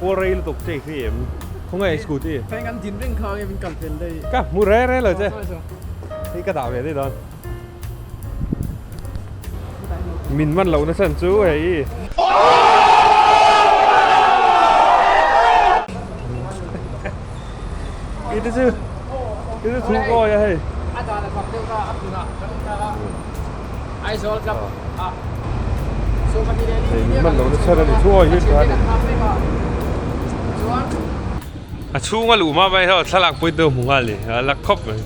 kual rei lutuk che i hria em? Khawnge i scooty? Heng an din reng kha nge min kal fel daih. Ka hmu re re lo che. Hei ka dah ve daih dawn. Min man loh na chhan chu hei. I te chu i te thu kawi a hei. A dan a fak deuh kha a hmunah kan in thlak a. Aizawl club a Hei min man loh na chhan a ni thuawi hi tha a ni. A chhunga luh hma mai hian thlalak pawhin deuh hmu nghal ni a la khawp mai.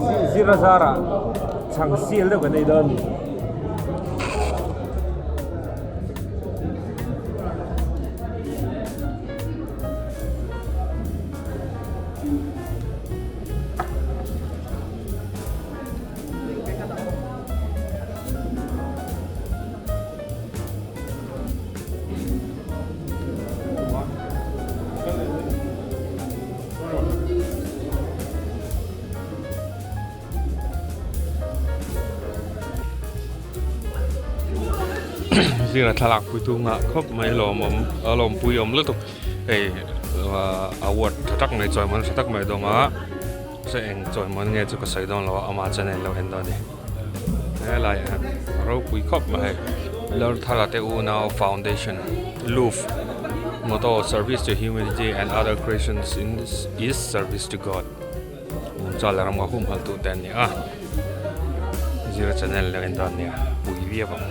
Hei zira zarah chhang sial deuh kan ei dawn a ni. Zira thlalak pui tu nghah khawp mai lawmawm a lawmpui awm lutuk hei award tha tak mai chawimawn tha tak mai a dawng a. Hre eng chawimawn nge chu ka sawi dawn lo a, amah chuan a inlo en dawn a ni. Helai ah hian ropui khawp mai hei Lorthala te unau foundation Luf motto service to humanity and other creations in is service to God Mungchal ram ka humhalh tu te an ni a zira channel lo en dawn nia pui viau ang.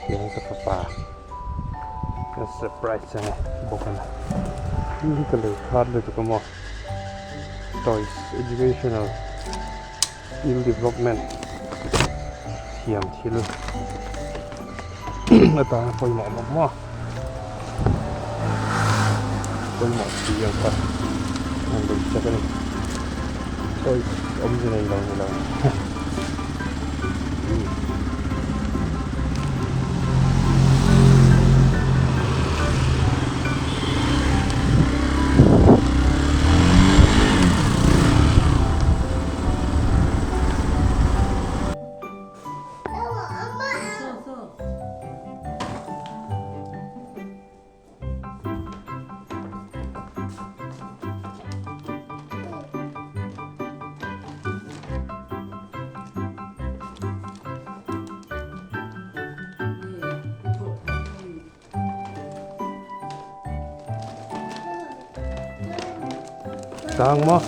Tiang ka fapa ka surprise ang e bawk a ni thil hi ka lei khat lutuk a maw toys educational skill development thiam thil atana pawimawh bawk maw pawimawh si ang kha an lei chak a ni toys awmze nei lo ni lo. Tang maw?